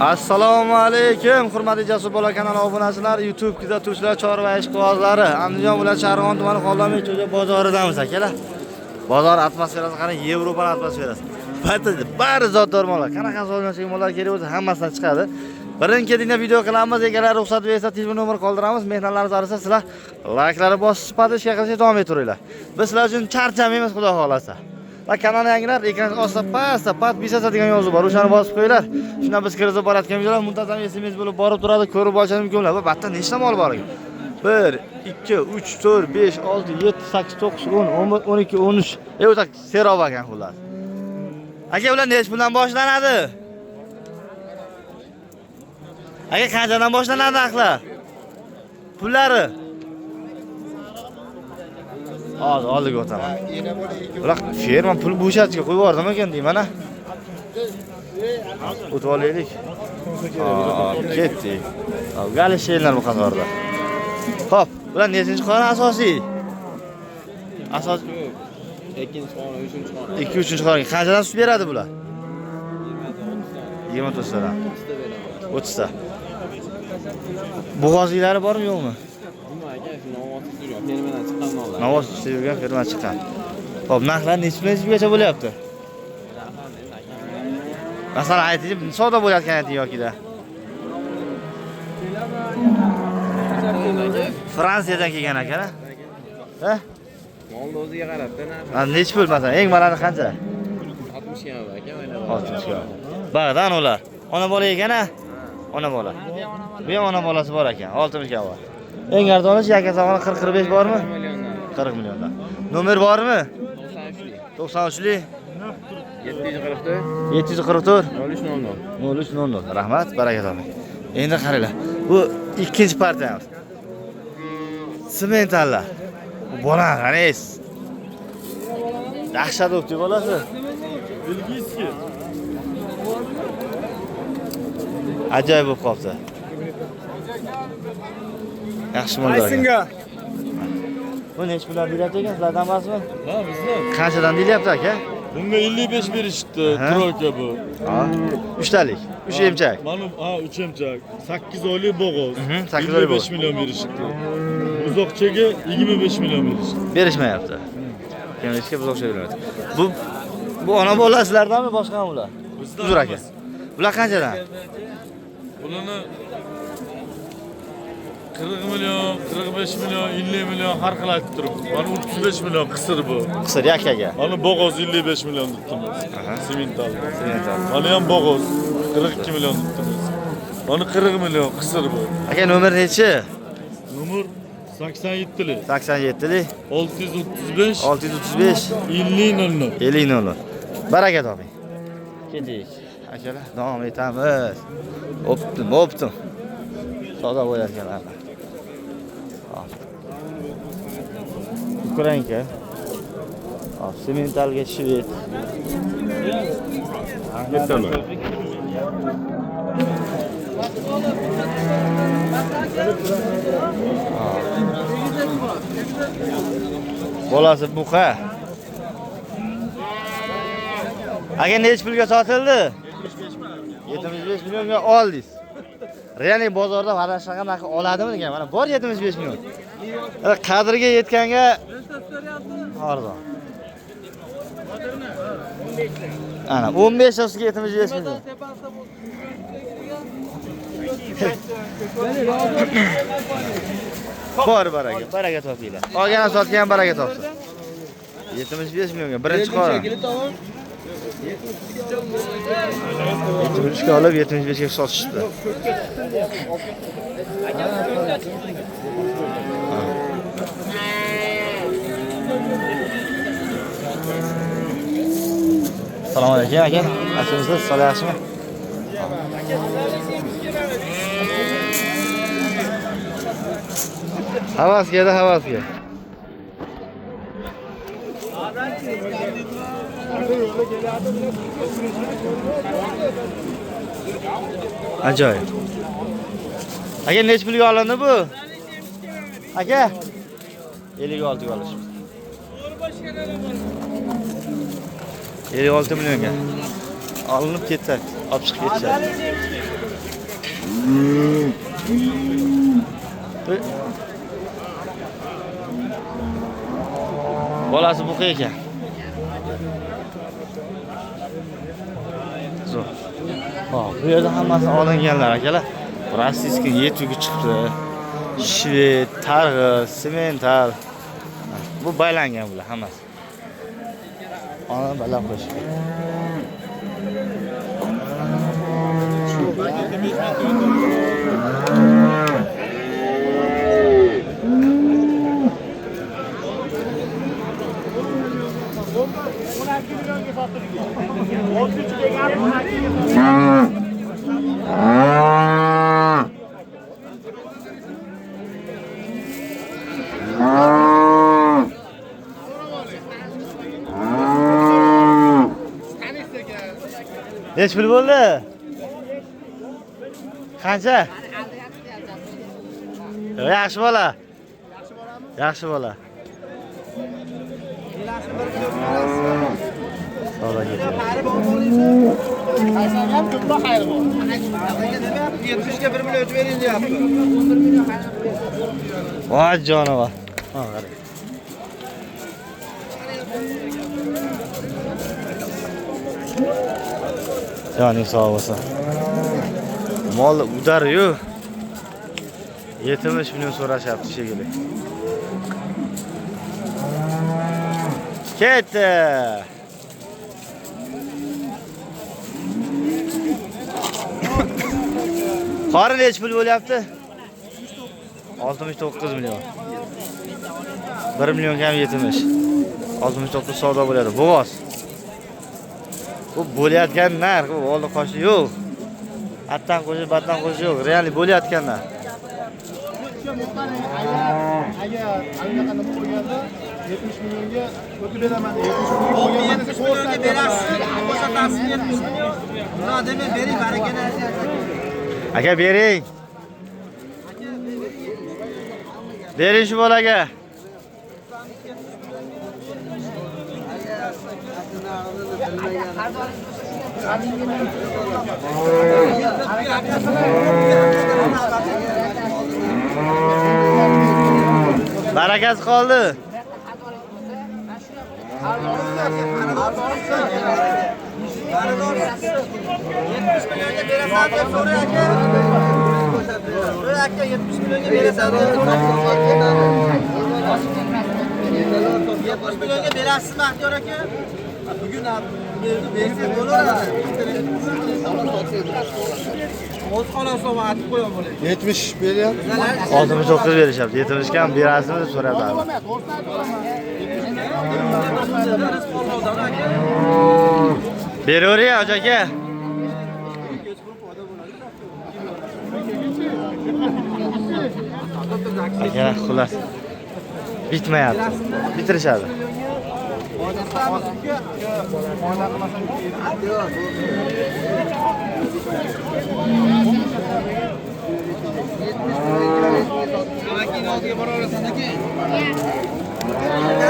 Assalomu alaykum, hurmatli Jasur bola kanali obunachilari, YouTube kuzatuvchilar, chorva ishqibozlari. Andijon viloyati Sharg'on tumani Xollomiy Cho'ja bozoridamiz akalar. Bozor atmosferasi qarang, Yevropa atmosferasi. Bari zotdor mollar. Qanaqa zotdor mollar kerak bo'lsa hammasidan chiqadi. Birin-ketinda video qilamiz, egalar ruxsat bersa telefon nomer qoldiramiz. Mehnatlaringiz arisa sizlar layklarni bosib, podpиска qilishga davom etaveringlar. Biz sizlar uchun charchamaymiz, xudo xolasa. Va kanalni yangilar ekran ostida pastda podписаться degan yozuv bor. O'shani bosib qo'yinglar. Shundan biz kirgizib borayotgan videolar muntazam SMS bo'lib borib turadi, ko'rib olishingiz mumkin. Va batda nechta mol bor ekan? 1 2 3 4 5 6 7 8 9 10 11 12 13. O'ta serob ekan xullas. Aka, ular necha puldan boshlanadi? Aka, qanchadan boshlanadi narxlar? Pullari? Hozir oldiga o'taman. Ular ferma pul bo'shatishga qo'yib yubordim ekan deyman a. O'tib olaylik. Ketdik. Galishenlar bu qatorda. Xo'p, ular nechinchi qora asosiy? Asos Ikkinchi xona, uchinchi xona. 2-3 qoraga qanchadan sut beradi bular? 24 tadan. 30ta beradi. 30 ta. Bo'g'ozliklari bormi yo'qmi? Nima aka, shu novvoslik yurgan, fermadan chiqqan mollar. Navoz ustida yurgan ferma chiqqan. Xo'p, narxlar necha nechigacha bo'lyapti? Masalan, ayting, savdo bo'layotgan ayting yokida. Fransiyadan kelgan ekan, ha? Molni o'ziga qarab-da narxi. Ha, necha pul masalan? Eng balandi qancha? 60 ga aka, o'ynab. 60 ga. Bag'dan ular. Ona bola ekan, ha? Ona bola. Bu ham ona bolasi bor ekan, 60 ga bor. Eng arzoni yakasog'ini 40-45 bormi? 40 milliondan. Nomer bormi? 93lik. 93lik 744 744 0300. 0300. Rahmat, baraka toping. Endi qaranglar. Bu ikkinchi partiyamiz. Sementallar. Bu bolani qarangiz. Dahshat bo'pti bolasi. Belgiyskiy. Ajoyib bo'lib qolibdi. Yaxshi mollar. Aysinga. Bu necha puldan deyilyapti ekan? Sizlardan emasmi? Ha, bizdan. Qanchadan deyilyapti aka? Bunga 55 berishdi, Aha. troyka bu. Ha. Uchtalik, 3 emchak. Mana ha, 3 emchak. 8 oylik bo'g'oz. 8 oylik bo'g'oz. 55 million berishdi. Uzoqchaga 25 million berishdi. Berishmayapti. Kemishga buzoqcha bermayapti. Bu ona bola sizlardanmi, boshqami ular? Bizdan Uzr aka. emas. Bular qanchadan? Bularni 40 million, 45 million, 50 million har xil aytib turibdi. Mana 35 million qisir bu. Qisir yakaga. Mana bo'g'oz 55 million debdimiz. Semental. Semental. Mana ham bo'g'oz 42 million debdimiz. Mana 40 million qisir bu. Aka, nomer nechi? Nomer 87lik. 87lik 635 635 50 00. 50 00. Baraka toping. Ketdik. Akalar, davom etamiz. O'pdim, o'pdim. Savdo bo'layotganlarni. Hop. Ukrainka. Hop, sementalga shved. Bolasi buqa. Aka, necha pulga sotildi? 75 millionga oldingiz. Realniy bozorda mana shunaqa narx oladimi degan. Mana bor 75 million. Qadriga yetganga arzon. Ana 15 yoshga 75 million. Bor baraka, baraka topinglar. Olgan ham sotgan ham baraka topsin. 75 millionga birinchi qora. 73 ga olib 75 ga sotishdi. Assalomu alaykum aka. Yaxshimisiz? Sog'lik yaxshimi? Havasga da havasga. Ajoyib. Aka, necha pulga olindi bu? Aka, 56 ga olishibdi. 56 millionga. Olinib ketsak, olib chiqib ketishadi. Bolasi buqa ekan. Zo'r. Hop, bu yerda hammasi olinganlar akalar. Rossiyskiy yetugi chiqdi. Shved, targ'i, semental. Bu baylangan bular hammasi. Ona baland qo'yishgan. Necha pul bo'ldi? Qancha? Yaxshi bola. Yaxshi bola. Savdo ketyapti. Voy jonivor. Ha, qarang. Joning sog' bo'lsin. Mol udar-yu. 70 million so'rashyapti shekilli. Ketdi. Qori necha pul bo'lyapti? 69 million. 1 million kam 70. 69 savdo bo'ladi. Bo'g'oz. Bu bo'layotgan narx, bu oldi qoshi yo'q. Atdan qo'shib, batdan qo'shish yo'q. Real bo'layotgan narx. Agar anaqa nima qo'yganda 70 millionga o'tib beraman, 70 millionga berasiz, ko'rsatasiz 70 million. Nima demay bering, barakani. Aka bering. Bering shu bolaga. Barakasi qoldi. Millionga berasan deb so'ray aka. So'ray aka 70 millionga berasan deb so'ray. 70 millionga berasizmi Baxtiyor aka? Bugun bersak bo'laveradi. O'z xolasi atib qo'yaman bo'ladi. 70 beryapti. 69 berishyapti. 70 ga ham berasizmi deb so'rayapti. Beravering hoji aka. Aka, xullas bitmayapti. Bitirishadi.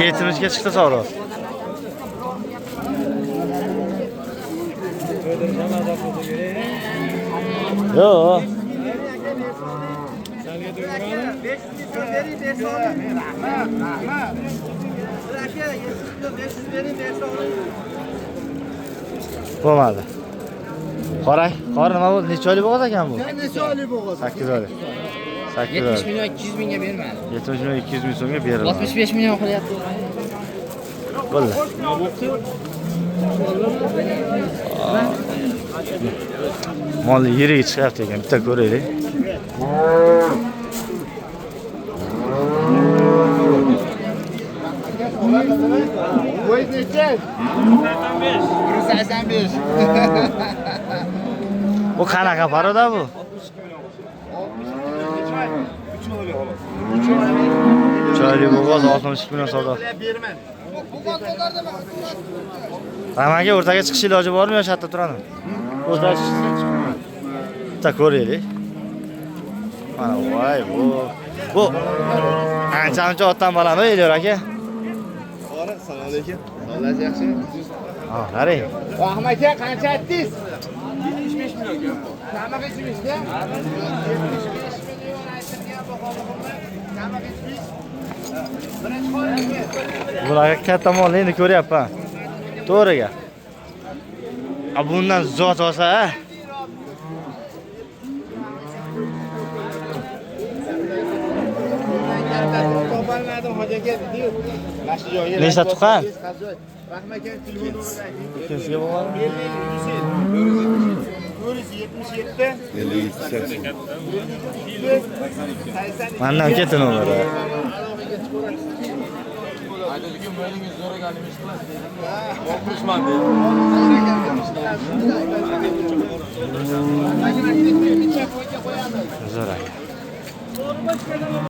Yetmishga chiqdi savdo. Yo'q. Bo'lmadi. Qoray, qor nima bo'ldi? Necha oylik bo'g'oz ekan bu? Necha oylik bo'g'oz? 8 oylik. 8 oylik. 70 million 200 mingga bermadi. 70 million 200 ming so'mga berildi. 65 million qilyapti. Bo'ldi. Molni yeriga chiqyapti ekan, bitta ko'raylik. Bo'y necha? 185. Bu qanaqa paroda bu? 3 oylik bo'g'oz 62 million savdo. Ramaga o'rtaga chiqish iloji bormi yo shatda turadimi? O'rtaga chiqish. Bitta ko'raylik. Mana voy bu. Bu ancha-muncha otdan baland Elyor aka. Assalomu alaykum. Sog'ligingiz yaxshimi? Ha, qarang. Rahmat aka, qancha aytdingiz? 75 million. Bularga katta molni endi ko'ryapman. To'g'riga. A bundan zot olsa, ha? Nechta tuqqan? Ikkinchisiga bo'lmadimi? Mandan ketdi nomeri. Zo'r aka.